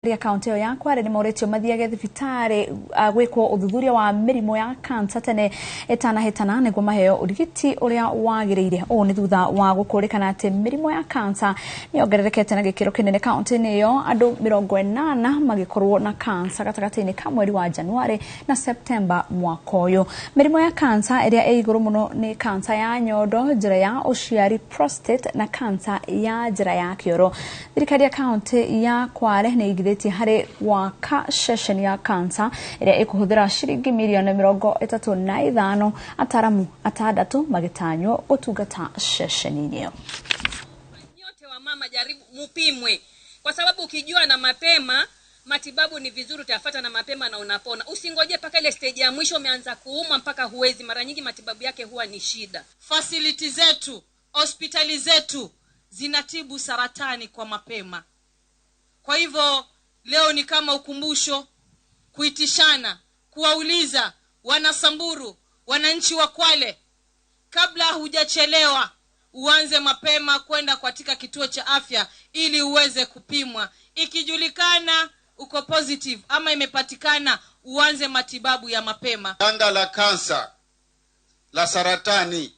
Ya kaunti ĩyo ya Kwale nĩ morĩtio mathiage thibitarĩ gwĩkwo ũthuthuria wa mĩrimũ ya kansa tene ĩtanahĩtana nĩguo maheo ũrigiti ũrĩa wagĩrĩire. Ũũ nĩ thutha wa gũkũrĩkana atĩ mĩrimũ ya kansa nĩ yongererekete na gĩkĩro kĩnene kaunti-inĩ ĩyo, andũ 80 magĩkorwo na kansa gatagatĩ-inĩ ka mweri wa Januarĩ na Septemba mwaka ũyũ. Mĩrimũ ya kansa ĩrĩa ĩ igũrũ mũno nĩ kansa ya nyondo, njĩra ya ũciari prostate na kansa ya njĩra ya kĩoro. Thirikari ya kaunti ya Kwale nĩ ĩigithĩtie harĩ gwaka ceceni ya kansa ĩrĩa ĩkũhũthĩra ciringi mirioni 35, ataramu 6 magĩtanywo gũtungata ceceni-inĩ ĩyo. Nyote wa mama jaribu mupimwe, kwa sababu ukijua na mapema matibabu ni vizuri, utafuata na mapema na unapona. Usingoje mpaka ile stage ya mwisho umeanza kuumwa mpaka huwezi. Mara nyingi matibabu yake huwa ni shida. Facility zetu, hospitali zetu zinatibu saratani kwa mapema. Kwa hivyo leo ni kama ukumbusho, kuitishana, kuwauliza Wanasamburu, wananchi wa Kwale, kabla hujachelewa uanze mapema kwenda katika kituo cha afya ili uweze kupimwa. Ikijulikana uko positive ama imepatikana, uanze matibabu ya mapema. Janga la kansa la saratani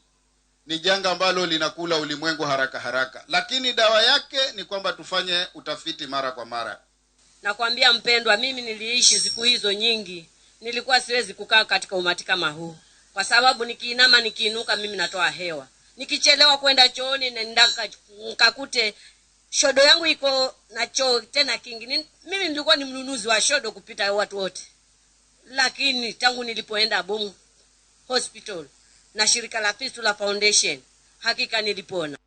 ni janga ambalo linakula ulimwengu haraka haraka, lakini dawa yake ni kwamba tufanye utafiti mara kwa mara. Nakwambia mpendwa, mimi niliishi siku hizo nyingi, nilikuwa siwezi kukaa katika umati kama huu, kwa sababu nikiinama nikiinuka mimi natoa hewa. Nikichelewa kwenda chooni nenda nikakute shodo yangu iko na choo tena kingi. Mimi nilikuwa ni mnunuzi wa shodo kupita watu wote, lakini tangu nilipoenda Bomu Hospital na shirika la Fistula Foundation, hakika nilipona.